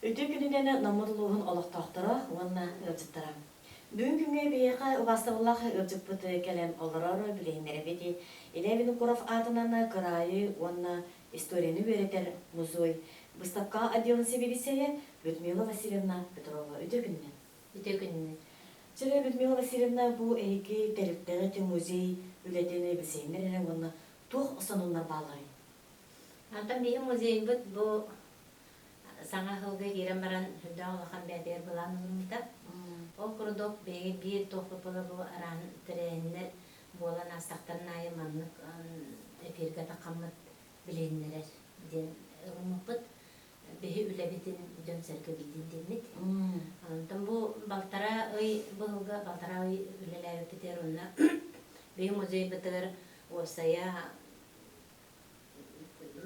Үтүө күнүнэн Наммыт улууһун олохтоохторо уонна ыалдьыттара. Бүгүн күҥҥэ биһиэхэ убаастабыллаах ыалдьыппыт кэлэн олорор билиһиннэрэбит Илья Винокуров аатынан кыраайы уонна историяны үөрэтэр музей быыстапка отделын сэбиэдиссэйэ Людмила Васильевна Петрова. Үтүө күнүнэн. Үтүө күнүнэн. Чэ, Людмила Васильевна, бу эһиги тэрилтэҕит музей үлэтин билсиһиннэр эрэ уонна туох сонуннар баалларый? Онтон биһи музейбыт бу саҥа сылга киирэн баран сүрдээх улахан бэйэтигэр былаан ылыммыта. Ол курдук биһиги биир туохпут буола бу араан тэрээһиннэр буолан аастахтарын аайы маннык эфиргэ таххаммыт билиһиннэрэр диэн ылыммыппыт. Биһи үлэбитин дьон-сэргэ билдин диэммит. Онтон бу балтараа ый быһылга балтараа ый үлэлээбиппитигэр уонна биһи музейбытыгар уопсайа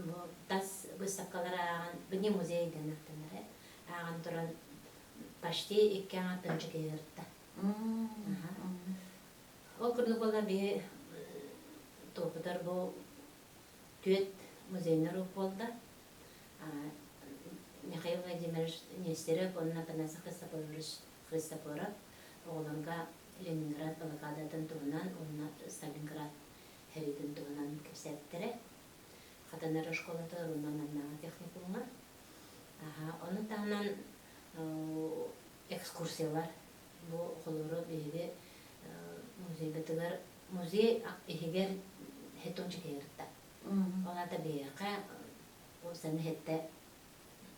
бу тас быыстапкалары ааҕан вне музей диэн ааттанар ааҕан туран почти икки аҥар тыһыынча киһи ырытта. Ол курдук буолла биһи туопутар бу түөрт музейнар буолда. Михаил Владимирович Нестеров уонна Панаса Христофорович Христофоров оҕолорго Ленинград блокадатын туһунан уонна Сталинград сэриитин туһунан кэпсээбиттэрэ. Хатанар оскуолатыгар уонна маннааҕы техникумҥа. Ону таһынан экскурсиялар бу холобура биһиги музейбытыгар музей иһигэр хетончик ыытта. Ол аата биһиэхэ уопсайынан иһиттэ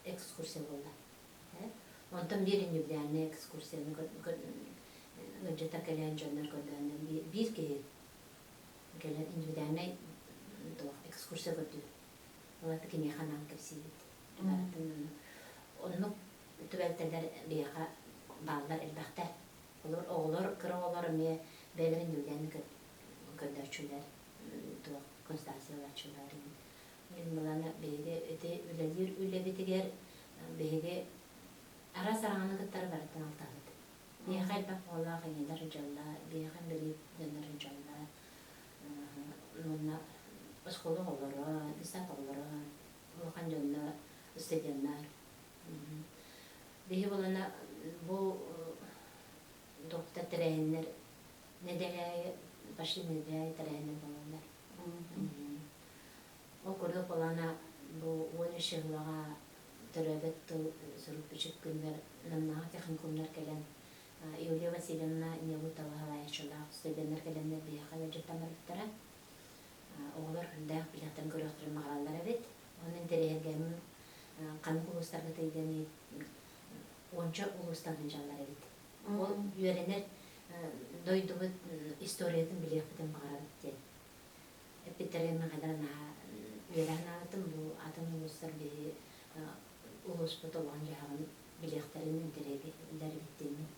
экскурсия буолла. Онтон биир индивидуальнай экскурсияны ыалдьыттар кэлэн дьоннор көрдөөннөр биир киһи кэлэн индивидуальнай туох экскурсия көрдүүр. Ол аата киниэхэ анаан кэпсиибит. Барытын оннук түбэлтэлэр биһиэхэ бааллар элбэхтэр. Олор оҕолор, кыра оҕолор эмиэ бэйэлэрин индивидуальнай көрдөөччүлэр, туох консультациялааччылар. Мин былаана биһиги ити үлэлиир үлэбитигэр биһиги араас араҥаны кыттары барытын алтаһабыт. Биһиэхэ элбэх оҕолоох ийэлэр дьоллоо, биһиэхэ инбэлиит дьоннор дьоллоо, уонна оскуола оҕолоро, десант оҕолоро, улахан дьоннор, студеннар. Биһи буолана бу доктор тэрээһиннэр нэдэлээйи, почти нэдэлээйи тэрээһиннэр буолаллар. Ол курдук буолана бу 13 сыллаҕа төрөөбүт тыл сурук-бичик күнүгэр Намнааҕы техникумнар кэлэн Юлия Васильевна Нелутова салайааччылаах студеннар кэлэннэр биһиэхэ ыалдьыттан барбыттара. Оҕолор сүрдээх билиэхтэрин көрүөхтэрин баҕараллар эбит. Онон интэриэһиргээммин ханнык улуустарга тиийдэн уонча улуустан сылдьаллар эбит. Ол үөрэнэр дойдубут историятын билиэхпитин баҕарабыт диэн эппиттэрин хайдах наһаа үөрэ санаабытым. Бу атын улуустар биһи улууспут олоҕун-дьаһаҕын билиэхтэрин интэриэһиргииллэр эбит диэммин.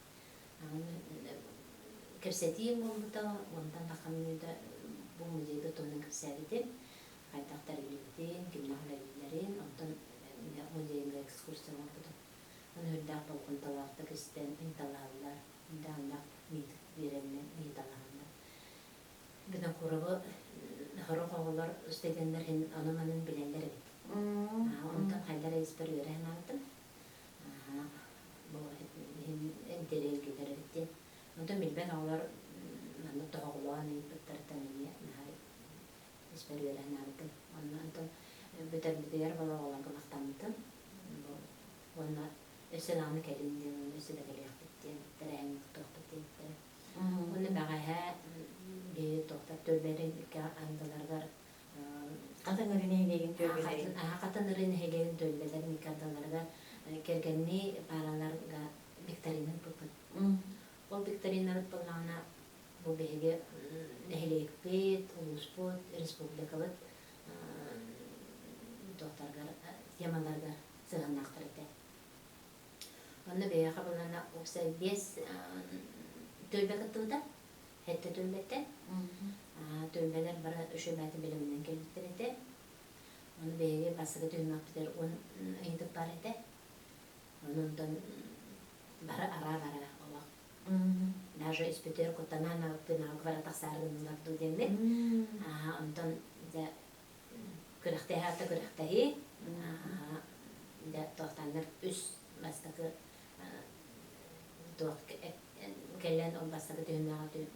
Кэпсэтиим буолбута, онтон таххан бу музейга туһунан кэпсээбитим, хайдах тэриллибитин, кимнээх үлэлииллэрин, онтон музейга экскурсия оҥорбутум. Ону үрдээх болҕомтолоохтук истэн ыйыталаһаллар, дааннаах биэрэннэр ыйыталаһаллар. Винокуровы сорох оҕолор студеннар иһин ону-манын билэллэр эбит. Онтон хайдах эрэ испэр үөрэ санаабытым. Бу иһин интэриэһиргииллэр эбит диэн. Онтон билбэт оҕолор маннык тоһоҕолоон ыйыппыттарыттан эмиэ наһаа испэр үөрэ санаабытым. Онно онтон бүтэрбитигэр бала оҕолорго махтаммытым. Уонна өссө даҕаны кэлин диэн уонна өссө да кэлиэхпит диэн тэрээһин туохпут диэбиттэрэ. Уонна бэҕэһээ биһиги туохтар түөлбэлэрин икки ардыларыгар Хатыҥ Ырыы нэһилиэгин түөлбэлэрин Хатыҥ Ырыы нэһилиэгин түөлбэлэрин икки ардыларыгар кэргэннии паараларга викторина ыыппыппыт. Ол викторинабыт буоллаҕына бу биһиги нэһилиэкпит, улууспут, республикабыт туохтарыгар темаларыгар сыһыаннаахтар этэ. Онно биһиэхэ булана уопсай биэс түөлбэ кыттыбыта, сэттэ түөлбэттэн. Түөлбэлэр бары үчүгэйбээтин бэлэмнэнэн кэлбиттэр этэ. Ону биһиги бастакы түһүмэхпитигэр 10 ыйытык баар этэ. Ону онтон бары араа-бара олох даже испитигэр куттанаан аҕыппын бара тахсаары гыннылар дуу диэммин. Онтон дьэ күрэхтэһии аата күрэхтэһии. Дьэ туохтааннар үс Бастакы туох кэлэн ол бастакы түһүмэҕи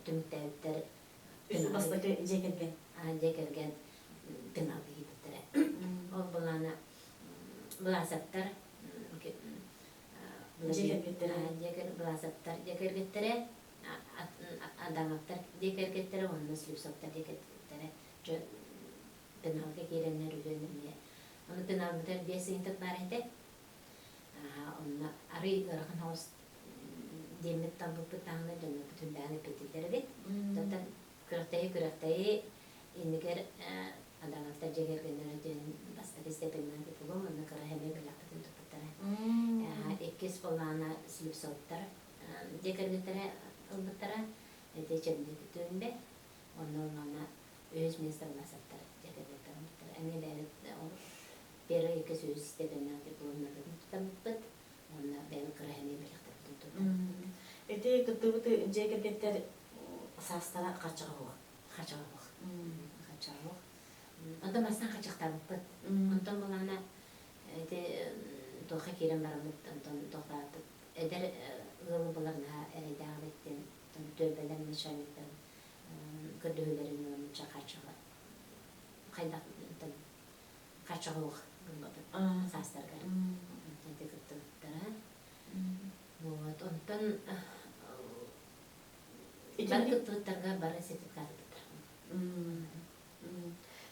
түмүктээбиттэр. Үс бастакы дьиэ кэргэн. Дьиэ кэргэн пеналга киирбиттэрэ. Ол былаана Былаасаптар дьиэ кэргэттэрэ Былаасаптар дьиэ кэргэттэрэ, Адамовтар дьиэ кэргэттэрэ уонна Слепцовтар дьиэ кэргэттэрэ пеналга киирэннэр үһүөн эмиэ. Ону пеналбытыгар 5 ыйытык баар этэ. Онно арый ыарахан соҕус диэммит талбыппыт даҕаны дьоннорбут сүрдээҕин эппиттииллэр эбит. Оттон күрэхтэһии күрэхтэһии иннигэр Адамовтар дьиэ кэргэннэрэ диэн бастакы степеннээх диплом уонна кыра эмиэ бэлэхпитин туппуттара. Иккис былаана Слепцовтар дьиэ кэргэттэрэ ылбыттара. Ити чэбдик түөнбэ. Онно ыллаҕына үһүс миэстэ Власовтар дьиэ кэргэттэр ылбыттара. Эмиэ бэйэбит ол первый, иккис, үһүс степеннээх дипломнарбытын тутаммыппыт уонна бэйэбит кыра эмиэ бэлэхтэрбитин туттарбыппыт. Ити кыттыбыт дьиэ кэргэттэр саастара хаччаҕа суох. Хаччаҕа суох. Хаччаҕа суох. Онтон бастаан хаччахтаабыппыт. Онтон былаана ити туохха киирэн бараммыт, онтон тохтооппут. Эдэр ыалы булар наһаа эрэйдээх эбит диэн түөлбэлэр начальниктарын көрдөһүүлэрин ылыммычча хааччаҕа хайдах хааччаҕа суох гыммыппыт саастарыгар. Ити кыттыбыттара. Вот онтон бары кыттыбыттарга бары сертификат ылбыттар.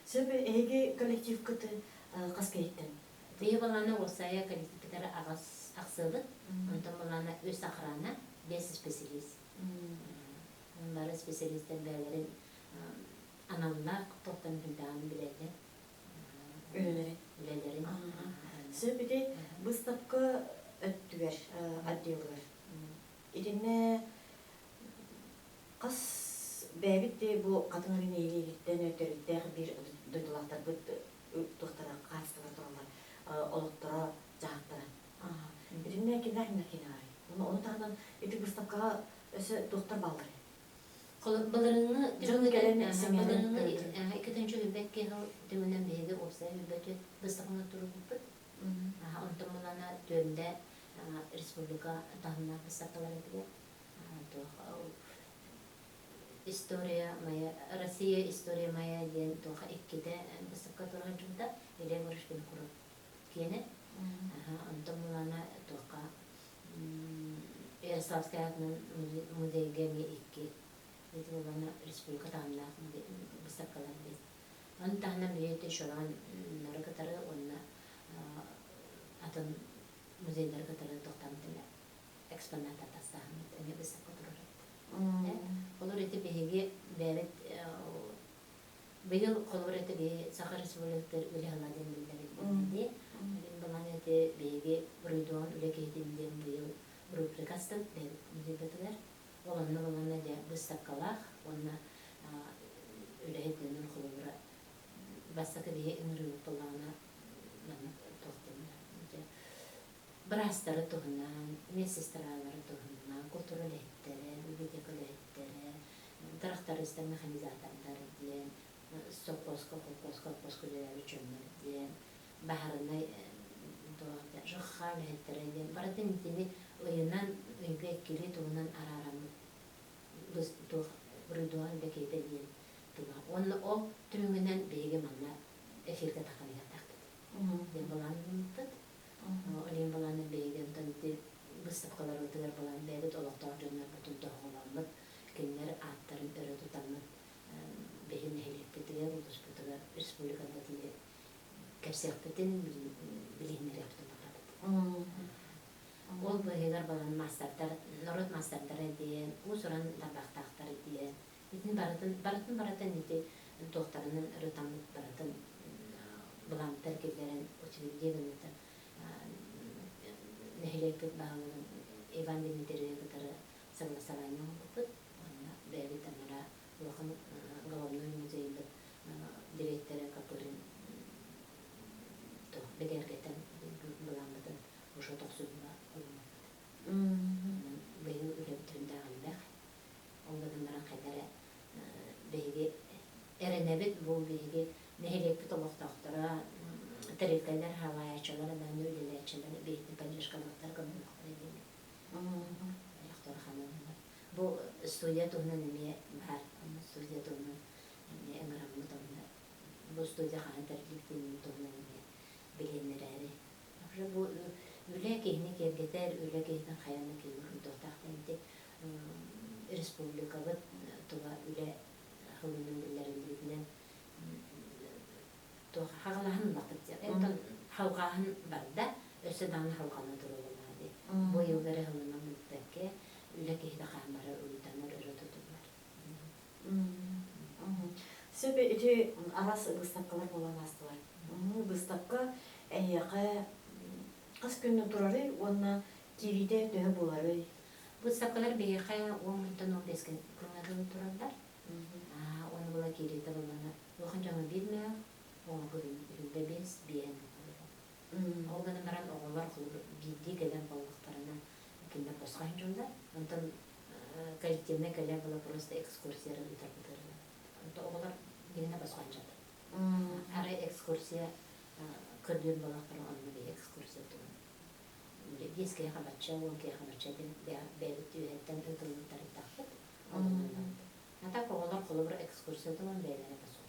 Сөп эһиги коллективкыт хас киһиттэн? Биһи балаана уопсайа коллективпытыгар аҕыс ахсыабыт, онтон балаана үс охрана, биэс специалист. Бары специалистэр бэйэлэрин аналлаах туохтан хүндэҕин билэллэр. Үлэлэрин. Үлэлэрин. Сөп ити быыстапка өттүгэр, отделыгар. Итиннэ хас бэйэбит де бу хатыҥ нэһилиэгиттэн төрүттээх биир дойдулаахтарбыт туохтара хаачыстыбалар тураллар, олохторо, дьаһахтара. Итиннэ кимнээх кимнээх киинэҕэ Ону таһынан ити быыстапкаҕа өссө туохтар бааллар? Былырыҥҥы Дьон кэлэн сэҥээрэн былырыҥҥы 252 сыл түмүнэн биһиги уопсай 24 быыстапканы туруорбуппут. Онтон булана түөллэ республика таһымнаах быыстапкалар этилэр. Туох История моя, Россия история моя диэн туоха иккитэ быыстапка туруоран дьубута Илья Егорович Винокуров киэнэ. Онтон булана туохха Ярославскай аатынан музейга эмиэ икки ити буоллаҕына республика таһымнаах быыстапкалар диэн. Ону таһынан бэйэтэ Чорооннору кытары уонна атын музейдары кытары тохтообут экспонат атастаһаммыт эмиэ быыстапка турар эбит. Олор ити биһиги бэйэбит Быйыл холобур это биһи Саха Республикатыгар үлэ ыла диэн биллэриллибитэ дии. Билин балаан эти биһиги буруйдуоҕун үлэ киһитин диэн быйыл рубрика астым бэйэбит музейбытыгар. Ол онно балаана дьэ быыстапкалаах уонна үлэһит дьоннор холобура бастакы биһи ыҥырыыбыт буоллаҕына маннык туох диэн быраастары туһунан, медсестралары туһунан, култуура үлэһиттэрэ, библиотека үлэһиттэрэ, тырахтарыыстар, механизатордар диэн, сопхуоска, холкуоска, колхуоска үлэлээбит дьоннор диэн, баһаарынай ЖХ үлэһиттэрэ диэн барытын итини ыйынан, ыйга иккилии туһунан араараммыт туох буруйдуоҕа бэкиэтэ диэн тула. Уонна ол түмүгүнэн биһиги манна эфиргэ тахсан иһиэхтээхпит диэн былааннаммыппыт. Олен балааны биһиги онтон ити быыстапкаларбытыгар балаан бэйэбит олохтоох дьоннорбутун тоһоҕолооммут, кинилэр ааттарын өрө тутаммыт биһи нэһилиэкпитигэр, улууспутугар, республикаҕа тиийэ кэпсиэхпитин, билиһиннэриэхпитин баҕарабыт. Ол быыһыгар балан маастардар, норуот маастардара диэн, уус-уран тарбахтаахтар диэн, итини барытын, барытын барытын ити туохтарынан ырытаммыт барытын былаантар киллэрэн утвердие гыныта нэһилиэкпит баһылыгын Иван Дмитриевы кытары согласование оҥорбуппут уонна бэйэбит анараа улахан головной музейбыт дириэктэрэ Копырин бигэргэтэн былааммытын уже тохсунньуга ылыммыппыт. Быйыл үлэбит үрдээх элбэх. Ол гынан баран хайда эрэ биһиги эрэнэбит бу биһиги нэһилиэкпит олохтоохторо тэрилтэлэр халаайааччылар даҕаны үлэлээччилэр биһиги поддержкабыт. Студия туһунан эмиэ баар. Студия туһунан эмиэ ыҥыраммыт онно. Бу студия хаһан тэриллибитин туһунан эмиэ билиһиннэрээри. Уже бу үлэ киһини киэргэтэр, үлэ киһитин хайаан да киһи уруйдуохтаах диэн республикабыт тула үлэ хылынан биллэриллибитинэн туох хаҕалаһын ыллахпыт диэн. Оттон халҕааһын барда, өссө даҕаны халҕана туруоруллаҕа дии. Бу ыйылга эрэ хылынан бүппэккэ, үлэ киһитэ хаһан бары уйданар, өрө тутуллар. Сөп ити араас быыстапкалар буолан аастылар. Быыстапка эһиэхэ хас күн турарый уонна киириитэ төһө буоларый? Быыстапкалар биһиэхэ 10 күнтэн 15 күҥҥэ дылы тураллар. Уонна була киириитэ буоллаҕына улахан дьоҥҥо биир мөөх, оҕолорго үрдэ биэс, биэһин Ол гынан баран оҕолор биирдии кэлэр буоллахтарына кинилэр босхо сылдьаллар. Онтон коллективнай кэлэр була просто экскурсияны ыытарбытыгар. Онтон оҕолор билинэ босхо сылдьаллар. Арай экскурсия көрдүүр буоллахтарына онно биһи экскурсия тугун биэс киһи хабачча, 10 киһи хабачча диэн бэйэбит үөһэттэн ыытыллыбыттарыттахпыт. Онон А так оҕолор холобур экскурсия тугун бэйэлэрэ босхо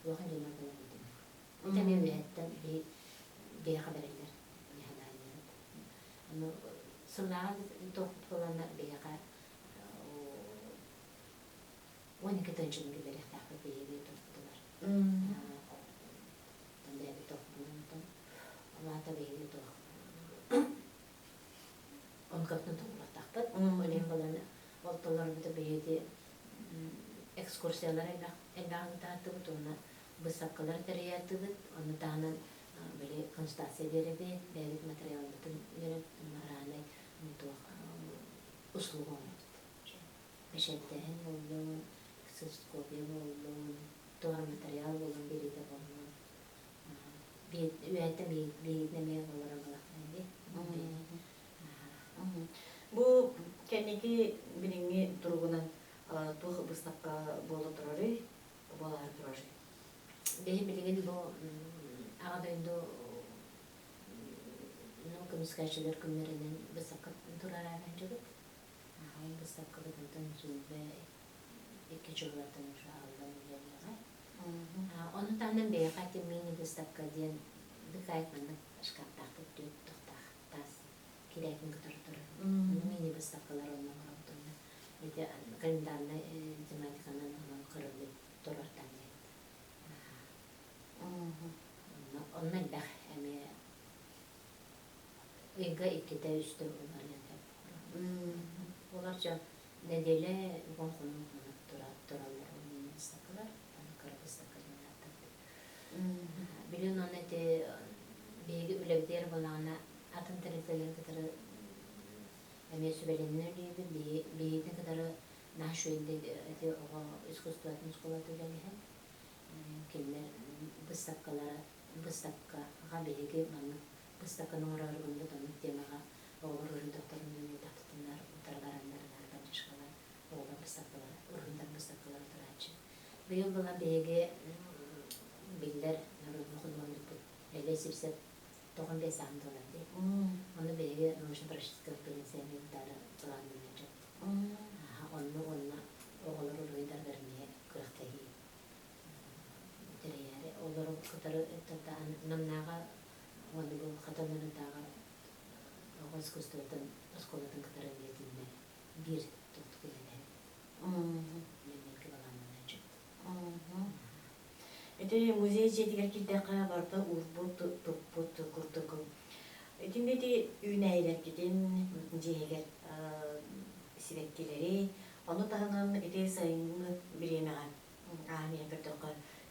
Улахан дьоннор гына Ити эмиэ үөһэттэн биһиэхэ бэриллэр национальнайбыт. Ону сыллааҕы туохпут буоланна биһиэхэ 12 тыһыынчаны киллэриэхтээхпит биһиги туохпутугар. Оттон бэйэбит туохпутунан оттон ол аата биһиги туох онкотун толоруохтаахпыт. Ол иһин буолан ол толорбута биһиги экскурсиялары элбэх элбэх ыытааттыбыт уонна быыстапкалары тэрийээттибит. Ону таһынан били консультация биэрэбит, бэйэбит материалбытын үөрэт араанай туох услуга оҥоробут. Бэчээттээһин буоллун, ксилоскопия буоллун, туох материал буоллун биэриитэ буоллун. Үөһэттэн биһигитин эмиэ олорон балахтан Бу кэнники билиҥҥи туругунан туох быыстапка буола турарый, буолаары турарый? Биһи билигин бу Аҕа дойду көмүскээччилэр күннэринэн быыстапка турар дьыбыт. Ол быыстапкабытын 22 дьыллартан уже аһыллан үлэлиэҕэ. Ону таһынан бэйэҕэ ити мини-выставка диэн быкаайык маннык шкафтаахпыт түөрт тохтоох таас кирээтин кытары турар. Мини-выставкалар онно оҥоробут онно. Ити календарнай тематиканан онон көрүллүбүт турартан диэн. Онно элбэх эмиэ ыйга иккитэ үстэ уларыйан сөп. Олор дьон нэдиэлэ уон хонук тураллар ол мини-выставкалар, кыра выставка диэн ааттанар. Билин онно ити биһиги үлэбитигэр буоллаҕына атын тэрилтэлэри кытары эмиэ сүбэлэнэн үлэлиибит. Биһигини кытары наһаа үчүгэйдик ити оҕо искусствотын оскуолата үлэлэһэр. Кинилэр быыстапкалара быыстапкаҕа биһиги маннык быыстапканы оҥороору гыммыт оннук темаҕа оҕолор уруһуйдуохтарын үөрэтэхпитинэ утары бараннар наар поддержкалаан оҕолор быыстапкалара уруһуйдар быыстапкалара турааччы. Быйыл буолан биһиги биллэр народный художникпыт Эллэй Сивцев 95 сааһын туолар дии. Ону биһиги научно-практическай конференция ыытаары былааннанан дьэбит. Онно уонна оҕолор уруһуйдарыгар эмиэ күрэхтэһии тэрийээри олору кытары Намнааҕа уонна бу Хатанарытааҕы оҕо искусствотын оскуолатын кытары эмиэ итиннэ биир туохтук үлэлэһэн үлэлииргэ былааннанан дьэбит. Ити музей дьиэтигэр киирдэххэ барыта уурбут, туппут курдук. Итиннэ ити үүнээйилэргитин дьиэһигэр сибэккилэри, ону таһынан ити сайыҥҥы бириэмэҕэ ааһан иһэн көрдөххө,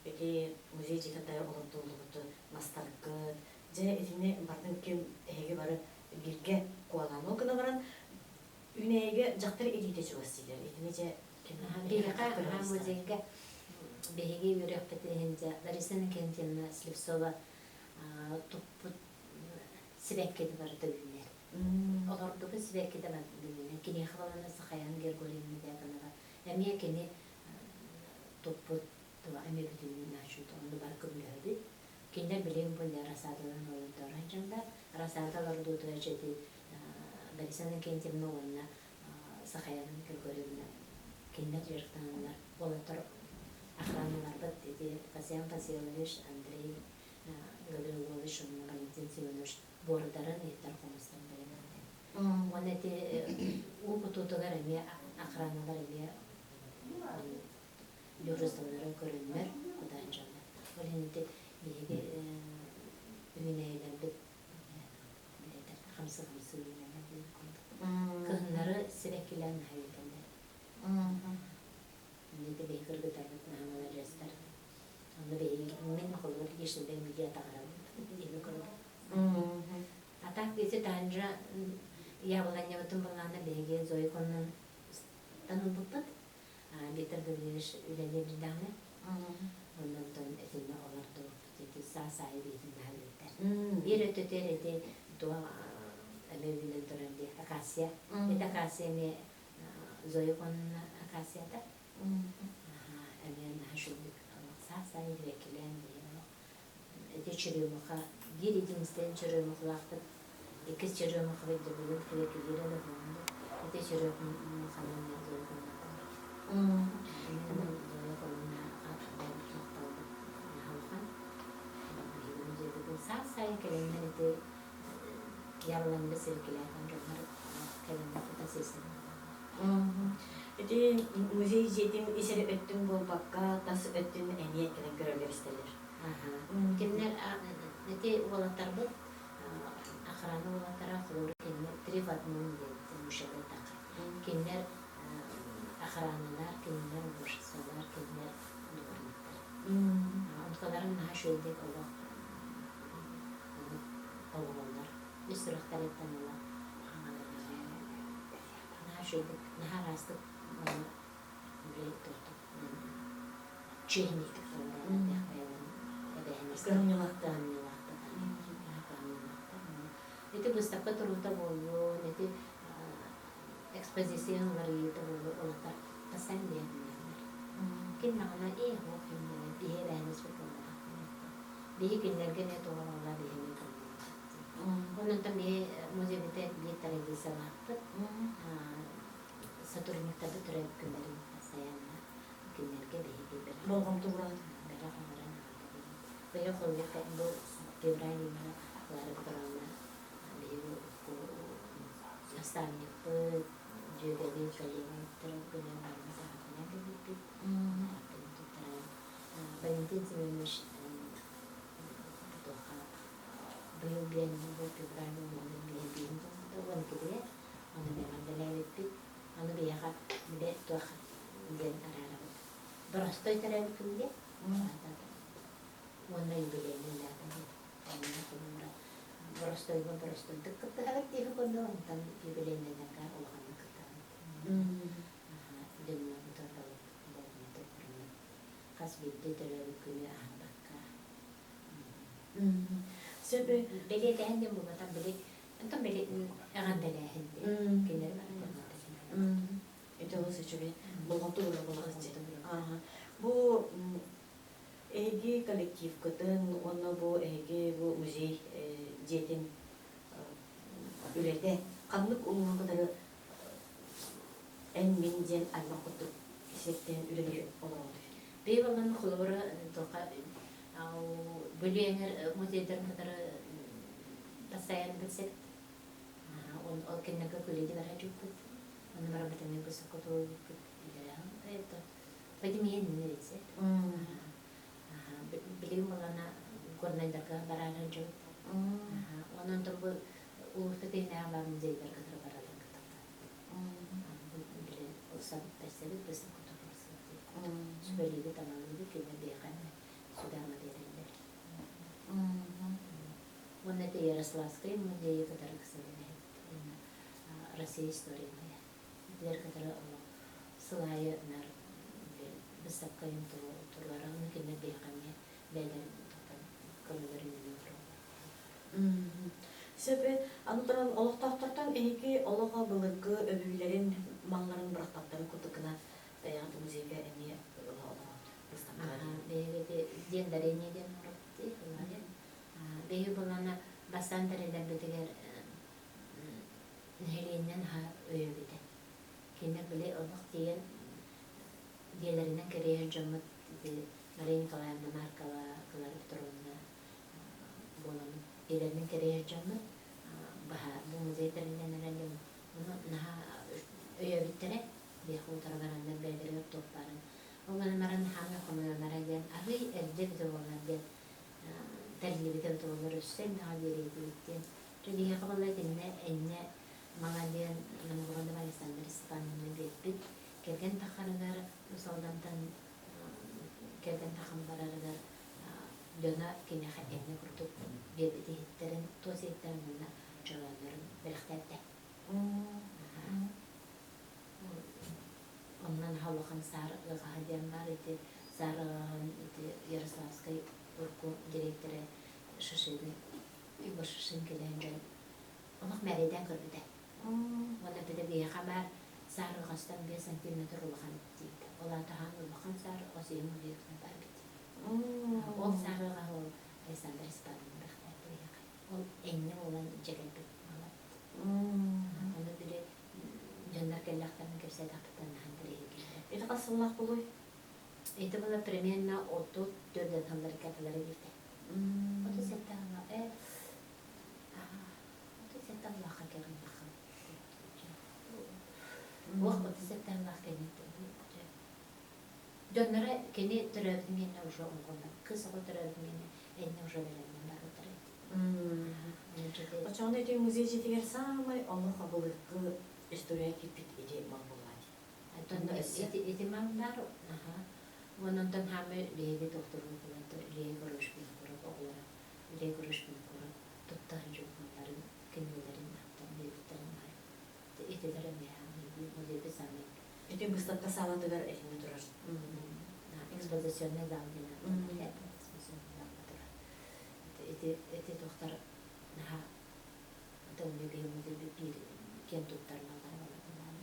ити музей дьиэтин таһыгар олордуллубут мастаргыт, дьэ итини барытын ким эһиги бары бииргэ куолаан ол гына баран үүнээйигэ дьахтар илиитэ чугас дииллэр. Итини дьэ ким Биһиэхэ музейга биһиги үөрэхпитин иһин дьэ Лариса Иннокентьевна Слепцова туппут сибэккитэ барыта үүнэр. Олордубут сибэккитэ барыта үүнэр. Киниэхэ балана Сахаян Григорьевна Дьяконова эмиэ кини туппут эмиэ бүтүннүү нааччыта онно бары көмөлөһөбүт. Кинилэр билигин бу рассадаларын олордоро дьоннор. Рассада олордуутугар дьэти Лариса Иннокентьевна уонна Сахаяна Григорьевна кинилэр дьарыктаналлар. Уолаттар охраналарбыт ити Касьян Касьянович, Андрей Гаврилович уонна Валентин Семенович буордарын иһиттэр хомустарын бэлэмнээн. Уонна ити уу кутуутугар эмиэ охраналар эмиэ дежурстволарын көрөннөр кутаан дьоннор. Ол иһин ити биһиги үүнээйилэрбит билэтэр хамсыы-хамсыы үүнэллэр диэн курдук. Кыһыннары сибэккилээн наһаа үөрдэллэр. Инники биһи кыргыттарбыт наһаа маладьыастар. Онно биһиги мин холобур личный медиа таҕарабын диэби курдук. А так биси таһынжа яблонябытын былаана биһиги Зоя Коннан ылбыппыт. Виктор Гаврильевич үлэлиир даҕаны. Оннонтон итиннэ олордубуппут ити саас аайы биитин наһаа үөрдэр. Биир өттүтүгэр ити туох эмэ үүнэн турар дии акация. Ити акация эмиэ Зоя Конна акацията. Эмиэ наһаа үчүгдүк саас аайы сибэккилээн биһиги ити черемуха биир единственный черемухалаахпыт иккис черемухабыт дьэ бүгүн сибэккилиирэ да буолла ити черемуханан Зоя Конна Зоя Конна махталбыт наһаа улахан биһиги музейбытын саас аайы кэлэннэр ити яблоҥҥа сибэккилээтэн дьоннор кэлэннэр фотосессия Ити музей дьиэтин ис эрэ өттүн буолбакка, тас өттүн эмиэ кэлэн көрөллөр-истэллэр. Кинилэр ити уолаттарбыт охрана уолаттара холобур кинилэр три в одном диэн мушалыытах. Кинилэр охраналар, кинилэр уборщицалар, кинилэр дворниктар. Онтуларын наһаа үчүгэйдик олох толороллор. Үс сүрэхтэриттэн ыла наһаа үчүгэйдик, наһаа ыраастык уонна били туохтук чиэһинэйдик толороллор диэх бэйэлэрин эбээһинэстэрин кыһамньылаахтык кыһамньылаахтар. Ити быыстапка туруута буоллун, ити экспозиция уларыйыыта буоллун, олохтор тасан диэн Ким даҕаны ээ оһох кимнэнэн биһи эбээһинэспит буолбатах биһи кинилэргэ эмиэ туһалааллар биһи эмиэ Онон биһи музейбыта биир традициялаахпыт. Сотрудниктарбыт төрөөбүт күннэрин постоянно кинилэргэ биһиги бэлэх Болҕомто ууран. Бэлэх оҥорон Бэйэ холбук бу февраль ыйга Клара Петровна биһиги наставникпыт, дьүөгэбит, коллегабыт төрөөбүт күнүн барыны саҕатынан кэлбиппит. Туттаран Валентин Семенович туохха быйыл биэн бу февраль уонна биһи биин туолбута уон иккитигэр ону эҕэрдэлээбиппит. Аны биһиэхэ бile туох диэн араарабыт. Боростой төрөөбүт күн диэн уонна юбилейный дата диэн. Онно холобура боростойго боростойдук кыттыһабыт диэки курдук, онтон юбилейнайдарга улаханнык кыттабыт. Дьоннорбутугар болҕомто уурунан хас биирдии төрөөбүт күнү аһарбакка Сөп бэлиэтээһин диэн буолбатах били онтон били эҕэрдэлээһин диэн кинилэр барытын Ити олус үчүгэй болҕомто уурар буолаҕыт Бу эһиги коллективкытын уонна бу эһиги бу музей дьиэтин үлэтэ ханнык улууһу кытары эн-мин диэн аймах курдук сиртэн үлэлии олороҕут? Биир балан холобура туохха Бүлүү эҥэр музейдарын кытары постоянно билсэбит. Ол кинилэргэ күлэди бара дьуппут. Онно барабыт эмиэ высоко туруорбуппут. Пойдем иһин билсэ. Билигин балана горнайдарга бараары дьубут. Онон бу улууска тиһинэҕэ бар музейдарга кытары бараллар кытта. Били ылсабыт, бэрсэбит, высоко туруорсабыт. Сүбэлиибит, амалыыбыт, кинилэр биһиэхэ сүбэ-ама биэрэллэр. Уонна это Ярославскай музейы кытары кысыллаһыт уонна Россия история моя. Итилэр кытары сыл аайы нар выставка туруора оны кинилэр биһиэхэ эмиэ бэйэлэрин көмөлөрүн оҥороллор. Сөп аны туран олохтоохтортон эһиги олоҕо былыргы өбүгэлэрин малларын бырахпаттарын курдук гына бэйэҕит музейга эмиэ ыла олоҕут выставкаҕа. Бэйэбити диэн дарение диэн оҥоробут Биһиги булана бастаан тэриллэрбитигэр нэһилиэнньэ наһаа өйөөбүтэ. Кинилэр били олох тиийэн дьиэлэринэн кэрийэр дьоммут ити Мария Николаевна Маркова, Клара Петровна буоламмыт дьиэлэринэн кэрийэр дьоммут баһа бу музей тэриллэн эрэн диэн ону наһаа өйөөбүттэрэ биһиэхэ утары бараннар бэйэлэригэр туох баарын ол гынан баран хаамай хомойоннора диэн арыый эрдэ эбитэ буоллар диэн тэриллибитэ эбитэ буоллар өссө элбэҕи биэриэйтибит диэн дьэ биһиэхэ буолла итиннэ энньэ мала диэн Новгородова Александра Степановна биэрбит кэргэн таххарыгар Уус Алдантан кэргэн тахан барарыгар дьоно киниэхэ энньэ курдук биэрбит иһиттэрин туос иһиттэрин уонна чорооннорун бэлэхтээбитэ. Онно наһаа улахан саар ыаҕаһа диэн баар ити саар ыаҕаһын ити Ярославскай урукку дириэктэрэ Шишины Егор Шишин кэлэн дьон олох мээрэйдээн көрбүтэ. Уонна эппитэ биһиэхэ баар саар ыаҕастан 5 сантиметр улахан диэбитэ. Ол аата хаан улахан саар ыаҕас ийэм музейыттан баар эбит. Ол саар ыаҕаһы ол Александр Степановна бэлэхтээбитэ биһиэхэ. Ол энньэ буолан дьэ кэлбит мала. Ону били дьоннор кэллэхтэрин кэпсээтэхпиттэн наһаа интэриэһиргииллэр. Ити хас сыллаах буолуой? Ити была примерно 34 сылларга атылара дииртэ. 37 сылла 37 сыллаахха кэлин Уох 37 сыллаах кэнниттэн Дьонноро кини төрөөбүтүн кэннэ уже оҥоһуллар. Кыыс оҕо төрөөбүтүн кэннэ энньэ уже бэлэмнэн барбыттар эбит. Оччоҕуна ити музей дьиэтигэр саамай олох былыргы история киирбит ити мал буоллаҕа дии. Онтон ити мал баар, аха. Уонна онтон хаамай биһиги тохторбут булан Илья Егорович Винокуров оҕолоро Илья Егорович Винокуров тутта сылдьыбыт малларын, кинигэлэрин ааттарын биэрбиттэрин баар. Итилэр эмиэ музейбит саамай Ити быыстапка саалатыгар этинэ турар. Экспозиционный зал диэн экспозиционный залга турар. Ити ити туохтар наһаа тылны биһи музейбит биир киэн туттар маллара буолар.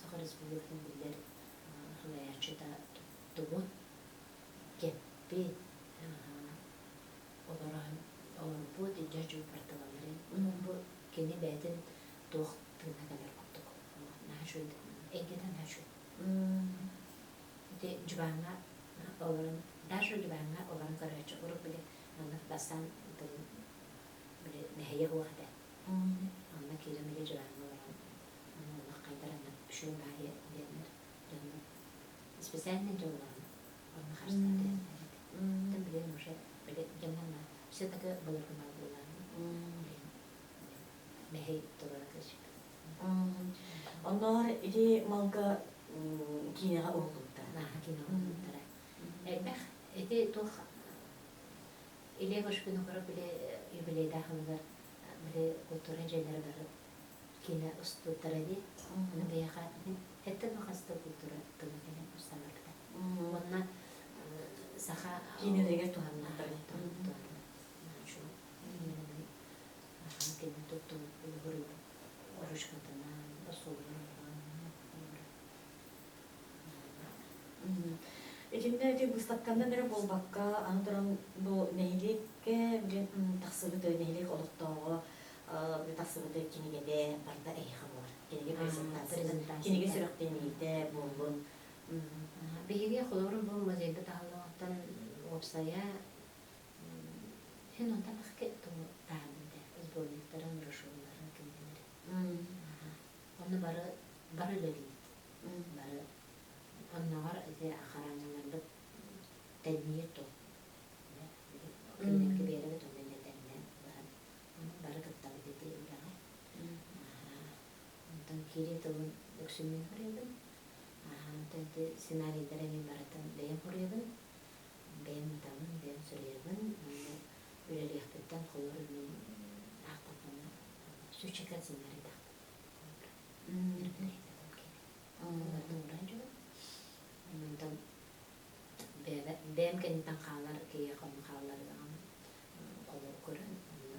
Саха Республикатын биллэр суруйааччыта туттубут, кэппит, олорон олорбут илдьэ дьууппарталаларын бу кини бэйэтин туох тыына кэлэр курдук наһаа үчүгэй эйгэтэ наһаа үчүгэй ити дьыбааҥҥа олорон даже дьыбааҥҥа олорон көрөөччү урут били маннык бастаан тылын били мэһэйэ суох этэ онно киирэн били дьыбааҥҥа олорон онно хайдарана үчүгэй баайы диэннэр дьоннор специально дьэ олорон онно харыстаан түһэллэр билигин уже били дьоннор все-таки былыргы мал буолаан мэһэй турара көстүбүт. Оннооҕор ити малга киинэҕэ уһуллубуттара. Наһаа киинэҕэ уһуллубуттара. Элбэх ити туох Илья Егорович били юбилейдаах ылыгар били культура дьиэлэрэ бары киинэ устубуттара дии. Ону биһиэхэ хэттэн хаста культура тыла кэлэн устан барбыта. Уонна саха киинэлэригэр туһаннахтара. Кини туттубут ручкатынан, остуолунан. Итиннэ ити быыстапканан эрэ буолбакка, аны туран бу нэһилиэккэ тахсыбыт нэһилиэк олохтооҕо тахсыбыт кинигэтэ барыта эһиэхэ буолар. Кинигэ презентацията, кинигэ сүрэхтэниитэ буоллун. Биһиги холобур бу музейбыт аһыллыаҕыттан уопсайа Син онтон ахки таһаарбыт сборниктарын, брошюраларын, кинигэлэри. Онно бары бары үлэлиибит. Бары онноҕор ити хараанньаларбыт тэнниир тыл. Кинилэргэ биэрэбит онно эмиэ тэннээн баран бары кыттабыт ити үлэҕэ. Онтон киирии тылын үксүн мин хоруйабын. Онтон ити сценарийдары эмиэ барытын бэйэм хоруйабын. Бэйэм ыытабын, бэйэм суруйабын уонна үлэлиэхпиттэн холобур мин аахтахпына сүүчэкэ сценарийдаахпын. Барытын ууран дьубун. Онтон бэйэм кэнниттэн хаалар киһиэхэ ону хааллар даҕаны холобур көрөн онно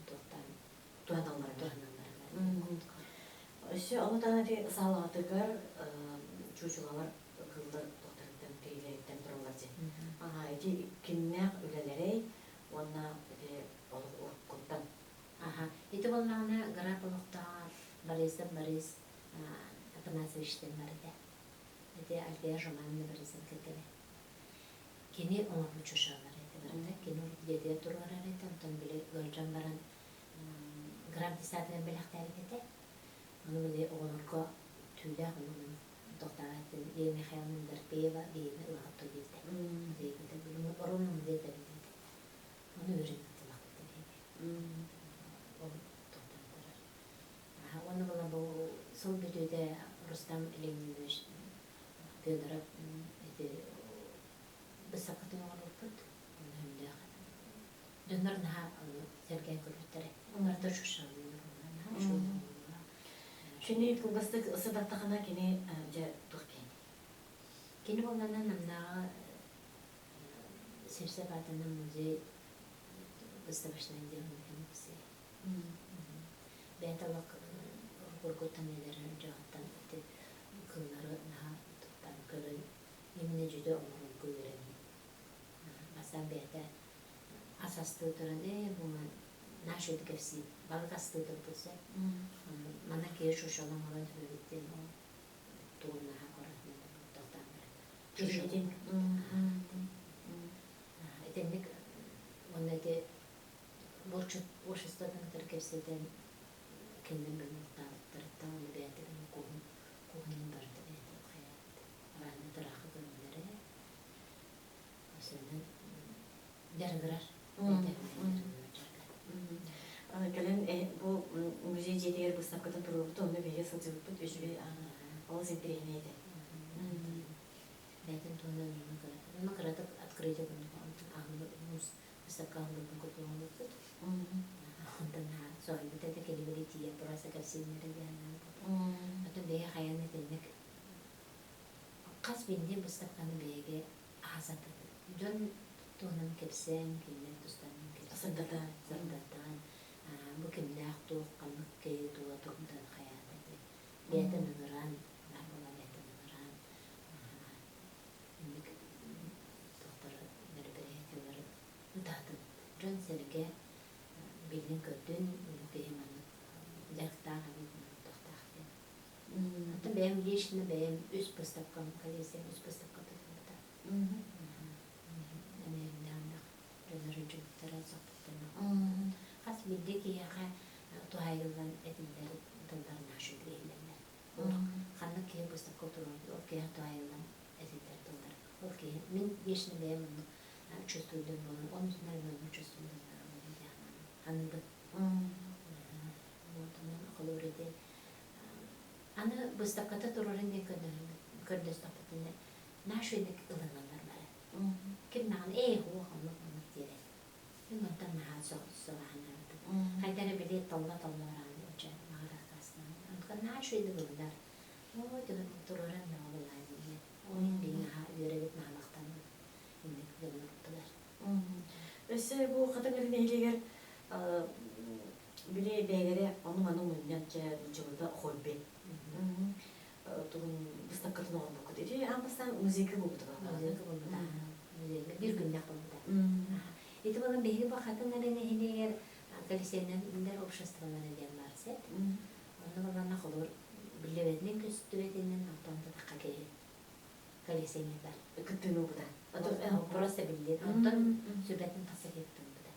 туохтаан туһаналлара. Туһаналлара. Өссө ону таһынан ити саалаҕытыгар чуучулалар кыыллар туохтарыттан тириилэриттэн тураллар дии. Аhaa, ити кимнээх үлэлэрэй уонна ити олох уруккуттан? Аха, ити буоллаҕына граф олохтооҕо Борисов Борис. Афанасьевичтан бар этэ. Ити Альфия Жумановна Борисова кэргэнэ. Кини оҥорбут шушалара этэ барыта. Кини урут дьиэтигэр туруорар этэ, онтон били ыалдьан баран грант десятынан бэлэхтээбит этэ. Ону били оҕолорго түүлээх оннунан тохтоон Лена Михайловна Дарпеева биһигини ылаҕыт диэбитэ. Музейбыта оруобуна музей тэриллибитэ. Ону үөрэммит ылахпыт биһиги. Ол тохтоон турар. Уонна була бу сыл бүтүүтэ Рустам Леонидович Федоров ити быыстапкатын оҥорбуппут. Онно өйдөөх дьоннор наһаа ону сэргээн көрбүттэрэ. Барыта шушалыыр, наһаа үчүгэй оҥоһуулаах. Кини кылгастык сырдаттахына кини дьэ туох киһиний? Кини буоллаҕына Намнааҕы Севсев аатынан музей выставочнай отделын кэлбисэ. Бэйэтэ олох уруккуттан эдэр дьоһуттан ити кыллары наһаа туттан көрөн именно дьүдэ оҥорорго үөрэммит. Бастаан бэйэтэ ас астыы туран ээ бу наша это кэпсиир балык астыы турбут сөп манна киһи шушалан оҥорон төбөбүт диэн ол тугун наһаа көрөн тохтоон баран Дьүрүһүтүн. Итинник уонна ити булчут обществотын кытары кэпсэтэн кинилэр бөлүөхтаабыттарыттан уонна бэйэтэ куһун куһунун барыта бэйэтэ хайаат араанна тыраахы көрүҥнэрэ осеннан дьарыгырар бэйэтэ Кэлин бу музей дьиэтигэр быыстапкатын туруорбут, онно биһиги сылдьыбыппыт үчүгэй олус интэриэһинэй этэ. Бэйэтин туһунан онно кыратык открытие курдук выставка аһыллыбытын курдук оҥорбуппут. Онтон соһуйбут этэ кэлибили тиийэн просто кэпсииллэрэ диэн Оттон бэйэ хайан итинник хас биирдии выставканы бэйэгэ аһасатабыт. Дьон туһунан кэпсээн, кинилэр тустарынан кэпсээн, сырдатан, бу кимнээх туох ханнык киһи тула турбутун хайаата диэн бэйэтин ыҥыран, баар буолан бэйэтин ыҥыран инник туохтары мероприятиелары ытаатыбыт. Дьон-сэргэ биллин-көрдүн, бу киһи маннык дьарыктаах эбит, маннык туохтаах диэн. Оттон бэйэм лично бэйэм үс выставкам, коллекциям үс выставка тутуллубута. Эмиэ элбэх дьоннор үдьүбүттэрэ, соппуттара. Хас биирдии киһиэхэ туһаайыллан этиллэр тыллар наша иһиллэллэр. Ханнык киһи выставка туруорбут, ол киһи туһаайыллан этиллэр тыллар. Ол киһи мин лично бэйэм оннук чувствуйдум буолан, оннусунан мен оннук чувствуйдум аныыбын. Вот онон холобур ити аны выставката турарын диэн көрдөстөхпүтүнэ наша ылыналлар бары. Ким даҕаны ээ хуох оннук оннук диэбэт. Мин онтон наһаа соҕаһанаабытым. Хайда эрэ били толло-толло бараҕын очо маҕара аккаастанан. Онтон наһаа үчүгэйдик ылынар. Ой туруоран бөҕө буолаан диэн. Ол иһин биһиги наһаа үөрэбит, наһаа махтанабыт. Инник дьоннорбутугар. Өссө бу Хатыҥыр нэһилиэгэр били бэйэлэрэ ону-маны мунньан чэ нуччалыыта хобби тугун быыстапкатын оҥорбуккут. Ити аан бастаан музейга буолбута Музейга буолбута. Музейга биир күннээх буолбута. Ити буолан биһиги бу Хатыҥыр нэһилиэгэр коллекционнер обществолара диэн баар сеп. Онно буоллаҕына холобур биллибэтинэн көстүбэтинэн онтон татахха киһи коллекционердар. Кыттыыны ылбыта. Просто биллин. Онтон сүбэтин тахса кыттыыбыта.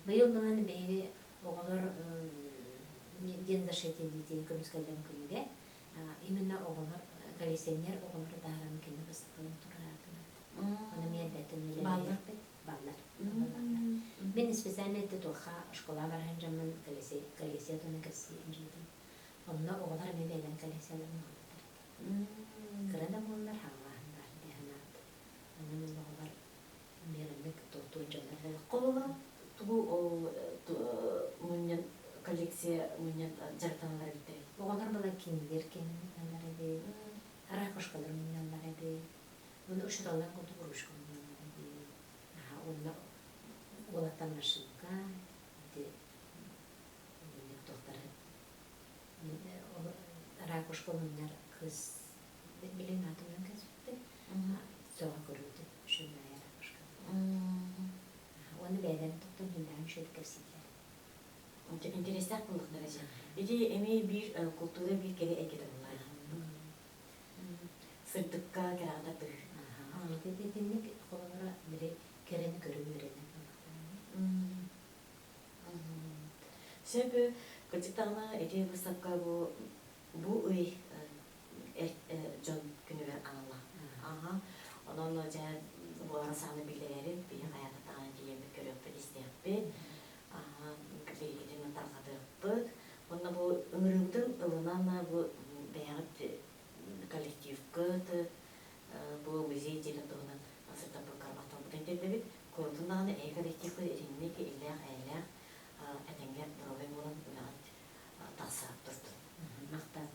Быйыл булан биһиги оҕолор день защиты детей көмүскэллэрин күнүгэ именно оҕолор коллекционер оҕолору таһааран кини быстахтарын тураатылар. Оны миэрбэтин үлэлээбит баллар. Мин специально это туохха школа баран дьоммун коллекция туһунан кэпсии дьиэтим. Онно оҕолор эмиэ бэйэлэрин коллекцияларын оҥорбуттар. Кыра да буоллар хаалааһын баар дии санаат. Онон мин оҕолор миэрэнник туохтуур дьоннор буолуохтаах. Холобура, тугу ол мунньан коллекция мунньан дьарыктаналлар эбиттэрий? Оҕолор была кинилэр киэннэлэр эбит, ракушкалар мунньаллар эбит, уонна учууталлар курдук ручка мунньаллар эбит. Уонна уолаттар машинка, ити туохтары ракушка мунньар кыыс билин аатынан кэспиппин сөҕө көрбүтүм үчүгэй ракушка. Уонна бэйэлэрин туттан хүндээн үчүгэйдик кэпсииллэр. Интэриэстээх буоллахтара дьэ. Ити эмиэ биир култуура биир кэрэ эйгэтэ буоллаҕа. Сырдыкка, кэрэҕэ тардыһыы. Итинник холобура били кэрэни көрө үөрэнэр буоллахтара. Сөп, кырдьык даҕаны ити быыстапка бу бу ый дьон күнүгэр аналлаах. Аха. Онон дьэ буоларын саҕана биллэрэрин биһи хайаата даҕаны тиийэммит көрүөхпүт, истиэхпит. Аха, билигитин тарҕатыахпыт. Уонна бу ыҥырыыбытын ылынан бу бэйэҕит коллективкыт бу музей дьиэтин туһунан сырдаппыккар махталбытын тиэрдэбит. Куорутун даҕаны эһи коллективкыт итинник иллээх-эйэлээх этэҥҥэ доруобай буолан үлэҕит тахса турдун. Махтал.